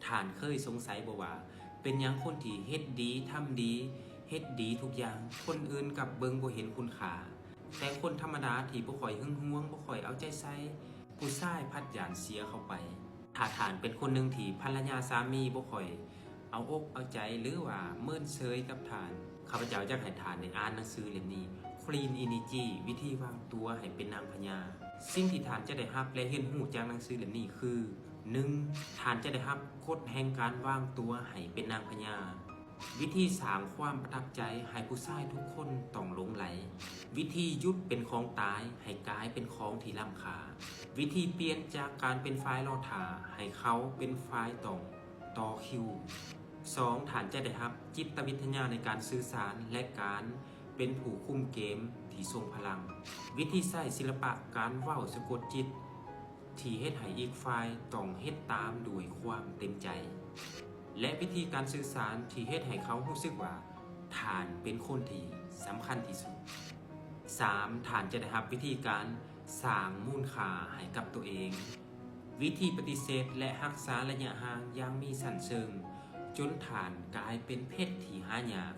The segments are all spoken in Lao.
ທ່ານເຄີຍສົງໄສບໍ່ວ່າ ເປັນຫຍັງຄົນທີ່ເຮັດດີ, ທຳດີ, ເຮັດດີທຸກຢ່າງ, ຄົນອື່ນກັບເບິ່ງບໍ່ເຫັນຄຸນຄ່າ, ແຕ່ຄົນທຳມະດາທີ່ບໍ່ຄ່ອຍຫຶງຫວງ, ບໍ່ຄ່ອຍເອົາໃຈໃສ່, ຜູ້ຊາຍພັດຢານເສຍເຂົາໄປ. ຖ້າທ່ານເປັນຄົນໜຶ່ງທີ່ພັນລະຍາສາມີບໍ່ຄ່ອຍເອົາອົກເອົາໃຈ ຫຼືວ່າເມີນເຊີຍກັບທ່ານ, ຂ້າພະເຈົ້າຢາກໃຫ້ທ່ານໄດ້ອ່ານໜັງສືເຫຼັ້ມນີ້ Clean Energy ວິທີວາງຕົວໃຫ້ເປັນນາງພະຍາ. ສິ່ງທີ່ທ່ານຈະໄດ້ຮັບ ແລະ ຮຽນຮູ້ຈາກໜັງສືເຫຼັ້ມນີ້ຄື ໜຶ່ງ ທ່ານຈະໄດ້ຮັບກົດແຫ່ງການວາງຕົວໃຫ້ເປັນນາງພະຍາ, ວິທີສ້າງຄວາມປະທັບໃຈໃຫ້ຜູ້ຊາຍທຸກຄົນຕ້ອງຫຼົງໄຫຼ, ວິທີຢຸດເປັນຂອງຕາຍໃຫ້ກາຍເປັນຂອງທີ່ລ້ຳຄ່າ, ວິທີປ່ຽນຈາກການເປັນຝ່າຍລໍຖ້າໃຫ້ເຂົາເປັນຝ່າຍຕ້ອງຕໍ່ຄິວ. ສອງ ທ່ານຈະໄດ້ຮັບຈິດຕະວິທະຍາໃນການສື່ສານ ແລະ ການເປັນຜູ້ຄຸມເກມທີ່ຊົງພະລັງ, ວິທີໃຊ້ສິລະປະການເວົ້າສະກົດຈິດ ທີ່ເຮັດໃຫ້ອີກຝ່າຍຕ້ອງເຮັດຕາມດ້ວຍຄວາມເຕັມໃຈ ແລະ ວິທີການສື່ສານທີ່ເຮັດໃຫ້ເຂົາຮູ້ສຶກວ່າທ່ານເປັນຄົນທີ່ສຳຄັນທີ່ສຸດ. ສາມ ທ່ານຈະໄດ້ຮັບວິທີການສ້າງມູນຄ່າໃຫ້ກັບຕົວເອງ, ວິທີປະຕິເສດ ແລະ ຮັກສາໄລຍະຫ່າງຢ່າງມີຊັ້ນເຊີງ ຈົນທ່ານກາຍເປັນເພັດທີ່ຫາຍາກ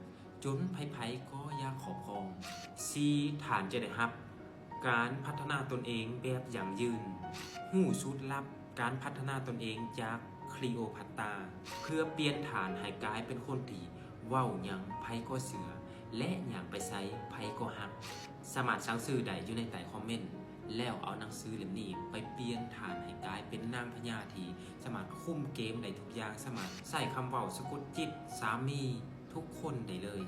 ຈົນໃຜໆກໍຢາກຄອບຄອງ. ສີ່ ທ່ານຈະໄດ້ຮັບການພັດທະນາຕົນເອງແບບຢັ້ງຢືນ, ຮູ້ສູດລັບການພັດທະນາຕົນເອງຈາກຄລີໂອພັດຕາ ເພື່ອປ່ຽນທ່ານໃຫ້ກາຍເປັນຄົນທີ່ເວົ້າຫຍັງໃຜກໍເຊື່ອ ແລະ ຍ່າງໄປໃສໃຜກໍຮັກ. ສາມາດສັ່ງຊື້ໄດ້ຢູ່ໃນໃຕ້ຄອມເມັນ ແລ້ວເອົາໜັງສືເຫຼັ້ມນີ້ໄປປ່ຽນທ່ານໃຫ້ກາຍເປັນນາງພະຍາທີ່ສາມາດຄຸມເກມໄດ້ທຸກຢ່າງ, ສາມາດໃຊ້ຄຳເວົ້າສະກົດຈິດສາມີທຸກຄົນໄດ້ເລີຍ.